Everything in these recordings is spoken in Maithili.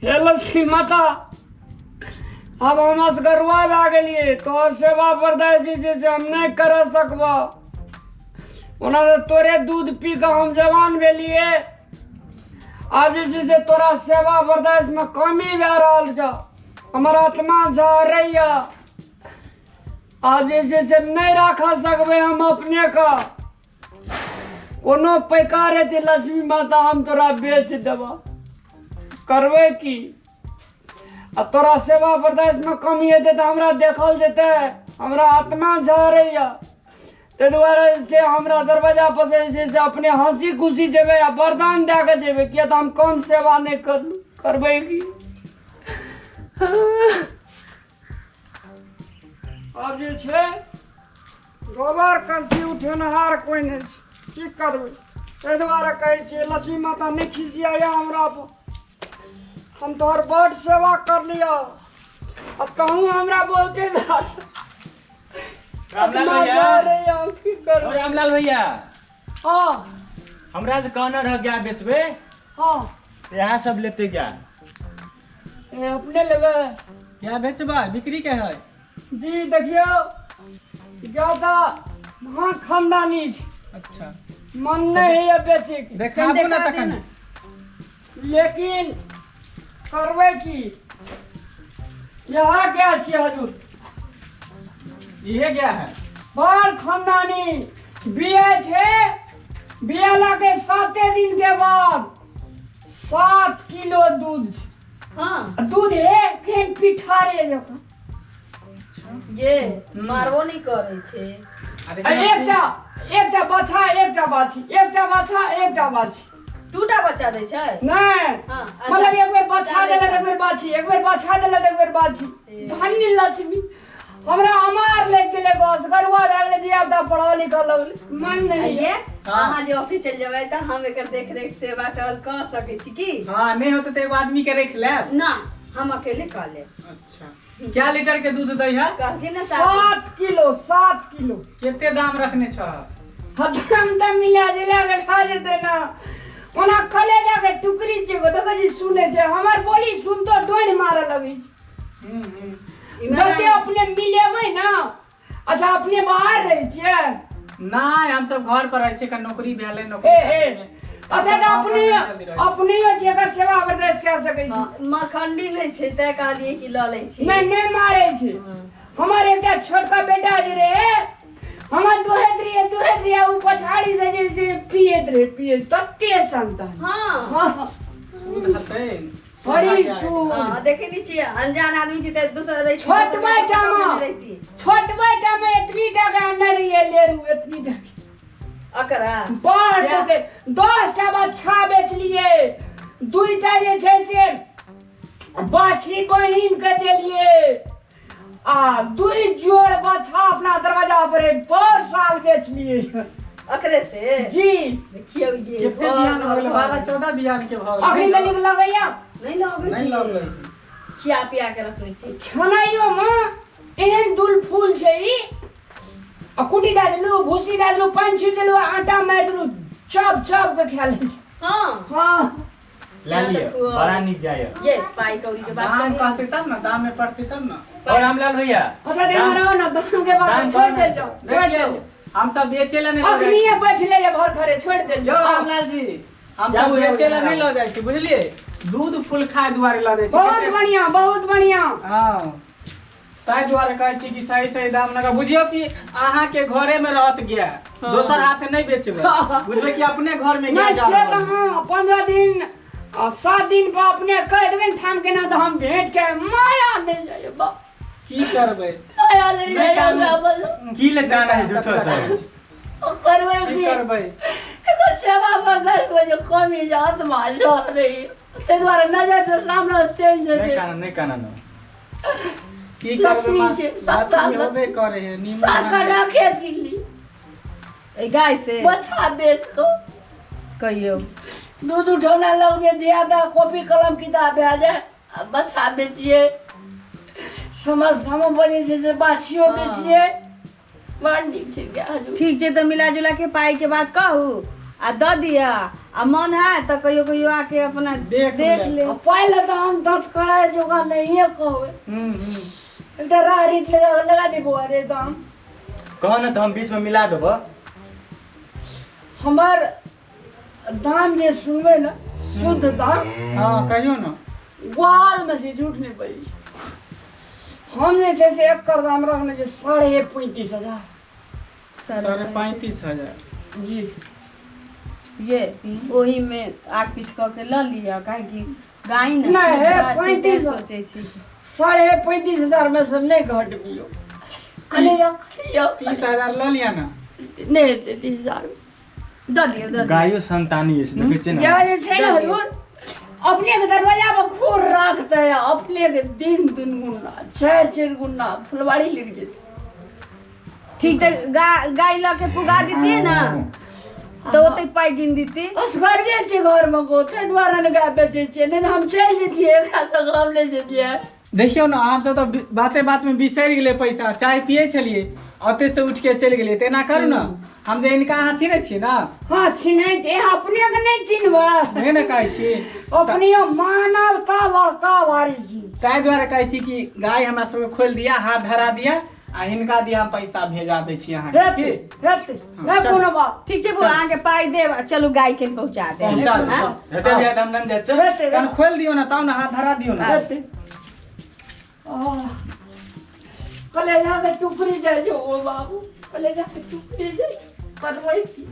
हे लक्ष्मी माता, आब हम असगरुआ भए गेलियै। तोहर सेवा बर्दाश्त जे छै से हम नहि कर सकबह। ओना तऽ तोरे दूध पी कऽ हम जवान भेलियै। आब जे छै से तोरा सेवा बर्दाश्तमे कमी भए रहल छौ। हमर आत्मा झरैया। आब जे छै से नहि राख सकबै हम अपनेके। कोनो पैकार हेतै लक्ष्मी माता, हम तोरा बेच देबह। करबै की? आ तोरा सेवा बर्दाश्तमे कमी हेतै तऽ हमरा देखल जेतै। हमरा आत्मा झरैया। ताहि दुआरे जे छै हमरा दरवाजा पर जे छै से अपने हँसी खुशी जेबै आ वरदान दए कऽ जेबै, किया तऽ हम कम सेवा नहि करलहुँ। करबै की? आब जे छै गोबर करसी उठेनहार कोइ नहि छै। की करबै? ताहि दुआरे कहै छियै, लक्ष्मी माता, नहि खिसियाया हमरा पर। हम तोहर बड सेवा करलियौ आ तहूँ हमरा बहुते भेल। रामलाल भैया। की करबै? रामलाल भैया। हाँ। हमरा से कहना रह गाय बेचबे। हाँ। यहाँ सब लेते गाय। ए, अपने लेबै? क्या बेचबा, बिक्री के है? जी, देखियौ, गाय तऽ महा खानदानी छै। मन नहि होइए बेचैके। देखाबू ना तखन। लेकिन करबै की? यहाँ गाय छियै हजूर। इहे गाय है? बड़ खानदानी बिया छै। बियाला के साते दिन के बाद 7 किलो दूध छै। दूध हे केहन पिठारे जकाँ। ये मारबो नहि करै छै। आ एकटा एकटा बाछा, एकटा बाछी, एकटा बाछा, एकटा बाछी। दूटा बच्चा दै छै? नहि। अच्छा। मतलब एक बेर बाछा देलक, एक बेर बाछी, एक बेर बाछा देलक, एक बेर बाछी। धन्य लक्ष्मी, हमरा अमार लागि गेलै। बस गरुआ भए गेलै। धिया पुता पढ़ऽ लिखऽ लगलै, मन नहि। ये अहाँ जे ऑफिस चलि जेबै तऽ हम एकर देख रेख सेवा टहल कऽ सकै छी की? हाँ, नहीं होते तो एगो आदमी के रख लेब। ना, हम अकेले कऽ लेब। अच्छा, क्या लीटर के दूध दै है? कहलखिन ने 7। 7 किलो, 7 किलो। केते दाम रखने छ? हम तऽ मिला जुला के खा जेतै ना। ओना कलेजा के टुकड़ी छै। देखो जी, सुनै छै हमर बोली, सुनतो डोनि मारऽ लगै छै। जते अपने मिलेबै ना। अच्छा, अपने बाहर रहै छियै? नहीं, हम सब घर पर रहै छियै। का नौकरी भेलै नौकरी। ए ए, अच्छा, तऽ अपने अपने जेकर सेवा बर्दाश्त कए सकै छी? हाँ, मखंडी नहि छै तैं कहलियै कि लऽ लै छी। नहि, नहि मारै छै। हमर एकटा छोटका बेटा जे रहे, हमर दुहैत रहियै, दुहैत रहियै, ओ पछाड़ी से जे से पियैत रहे, पियैत तते संतान। सूद हतै। बड़ी सूद। हाँ, देखे नहि छियै, अनजान आदमी छी तऽ दोसर रहै छी, छोट दोसर बेटा के मे। रहिती। छोट बेटा मे एतनी टा के आनने रहियै लेरू, एतनी टा के। अकरा बड़ के 10 टा बच्छा बेचलियै, दुईटा जे छै से बाछी बहिन के देलियै आ दुई जोड़ बच्छा अपना दरवाजा पर पर साल बेचलियै। अकरे से? जी। देखियौ ये। केते बियान हो गेलै? 12 14 बियान के भऽ अखनी गेलै। तऽ नीक लगैया। नहि लगै नहीं छै। लगै। खिया पिया के रखने छी। खेनाइयो मे एहन दुल फूल छै ई। आ कुटी दए देलू, भूसी दए देलू, पानि छीट देलू, आटा मारि देलू, चप चप के खा लै छै। हाँ। ले लिअ, बड़ा नीक जाय। ये पाई कौड़ी के बात दाम करी। कहते तब ना, दाम में पड़ते तब ना। और रामलाल भैया। अच्छा, दे रहो ना दाम के बात। दाम छोड़ कम दे है। जाओ, छोड़ दे। देखियौ, हम सब बेचे ला नहीं लऽ जाइ अखनिए छी। बैठले जे घर घरे छोड़ दे। यौ रामलाल जी, हम जाउ, सब जाउ, बेचे ला जाउ। नहीं लऽ जाइ छी, बुझलियै? दूध फूल खाय दुआरे लऽ जाइ छी। बहुत बढ़िया, बहुत बढ़िया। हाँ, ताहि दुआरे कहै छी कि सही सही दाम लगा। बुझियौ कि अहाँके घरे में रहत गया, दोसर हाथ नहीं बेचबै। बुझबै कि अपने घर में गया नहीं जा से रहल तऽ है। हाँ, 15 दिन आ 7 दिन पर अपने कहि देबै ने ठाम केना, तऽ हम भेंट के माया नहि जाइए बाप। की करबै? माया नहि नहि जाइए काम- हमरा बस। की ले गाना है झूठो सब? करबै की की? करबै? एकर सेवा बर्दाश्त में जे कमी जात मार रही, ताहि दुआरे नजर से सामने चलि नहीं जेतै। काना, नहीं काना ना। की करबै? लक्ष्मी छै, सात साल लक्ष्मी होबे करे है नीमन। 7 कट्ठा खेत किनली। ए गाय से? बछा बेच कऽ। कहियौ। दूध उठौना लगमे धिया पुता कॉपी कलम किताब भए जाय आ बछा बेचिए। समय समय पर जे छै से बाछियो बेचिए। बड़ नीक छै गाय हजूर। ठीक छै, तऽ मिला जुला के पाई के बात कहू। आ दऽ दिअ आ मन है तऽ कहियो कहियो आके अपना देख देख लेब। ले। पहिले तऽ हम दस करै जोगा नहिए कहबै। हम्म हम्म एकटा राह रीत लगा लगा दे बौआ रे दाम। कह ने तऽ हम बीचमे मिला देबऽ। हमर दाम जे सुनबै ने, शुद्ध दाम। हँ, कहियौ ने। ग्वालमे छै, झूठ नहि बजै छी। हम जे छै से एकर दाम रखने छै 35,500। 35,500? जी। ये ओही में आग पीछ कऽ के लऽ लिअ, काहेकि गाय ने नहि, हे, सुविधा छै, 35 तें सोचै छी। 35,500 मे से नहि घटबियौ। कलेजा कलेजा। 30,000 लऽ लिअ ने। नहि हेतै 30,000। दऽ दियौ, दऽ दियौ। गायो संतानी अछि, देखै छियै ने? गाय जे छै ने हजूर, अपने के दरवाजा पर खूर राखते, अपने के दिन दिन गुना चारि चारि गुना फुलवाड़ी लिख जेतै। ठीक, तऽ गाय लऽ के पुगा दितियै ने तऽ ओते पाइ गिन दिती। असगरे छै घरमे गो, ताहि दुआरे ने गाय बेचै छियै, नहि तऽ हम चलि जैतियै, एकरा से हम नहि जैतियै। देखियौ ने, हमसब तऽ बाते बातमे बिसरि गेलै पैसा, चाय पियै छलियै, ओतय से उठि के चलि गेलियै। तऽ एना करू ने, हम जे हिनका अहाँ चिन्है छियै ने? हँ, चिन्है छियै। अपने के नहि चिन्हबै? नहि ने कहै छी। अपने मानवता बड़का भारी छी। ताहि दुआरे कहै छी कि गाय हमरा सबके खोलि दिअ, हाथ धरा दिअ आ हिनका दिया हम पैसा भेजा दै छी अहाँके। हेतै। की? हेतै, नहि चल। कोनो बात। ठीक छै बौआ, अहाँके पाइ देब आ चलू गाय के पहुँचा देब। पहुँचा देब। आँय? हेतै भैया, तऽ हम नहि जाइ छियै। हेतै। तहन खोलि दियौ ने, तब ने हाथ धरा दियौ ने। हेतै। आह, कलेजा के टुकड़ी जाइ छै ओ बाबू, कलेजा के टुकड़ी जाइ छै। करबै की,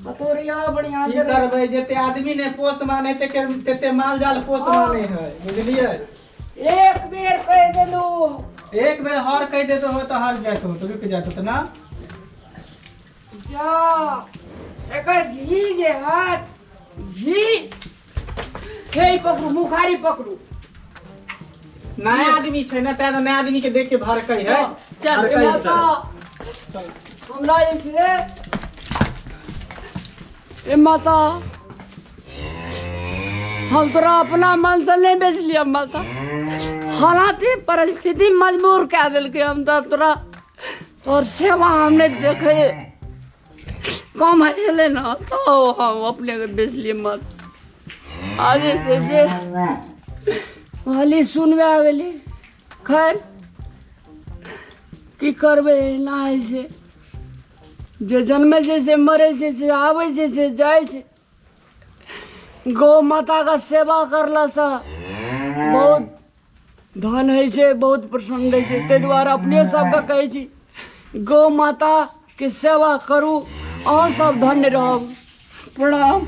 कतोरिया बढ़िया की से। करबै, जते आदमी नहि पोस माने तेते तेते माल जाल पोस माने है, बुझलियै? एक बेर कहि देलू। एक बेर हर कहि देते हो तऽ हर जाइत हो तऽ रुकि जाइत हो तऽ ना। जा, एकर घी जे हत, घी हे, ई पकड़ू, मुखारी पकड़ू। नया आदमी छै ने, तें नया आदमी के देख के भड़कै है। चल। भड़कै है। माता, हमरा जे छै, ए माता, हम तोरा अपना मन से नहीं बेचलियै माता, हालात परिस्थिति मजबूर कए देलकै। हम तऽ तोरा तोहर सेवा हम नहि देखे कम होइ छलै ने, तऽ हम अपने के बेचलियै माता। आगे से जे कहली सुनबे आ गेली। खैर, की करबै, एना होइ छै। जे जन्मै छै से मरै छै, से आबै छै से जाइ छै। गौ माताके सेवा करलासँ बहुत धन होइ छै, बहुत प्रसन्न होइ छै। ताहि दुआरे अपने सबके कहै छी, गौ माताके सेवा करू, अहाँ सब धन्य रहब। प्रणाम।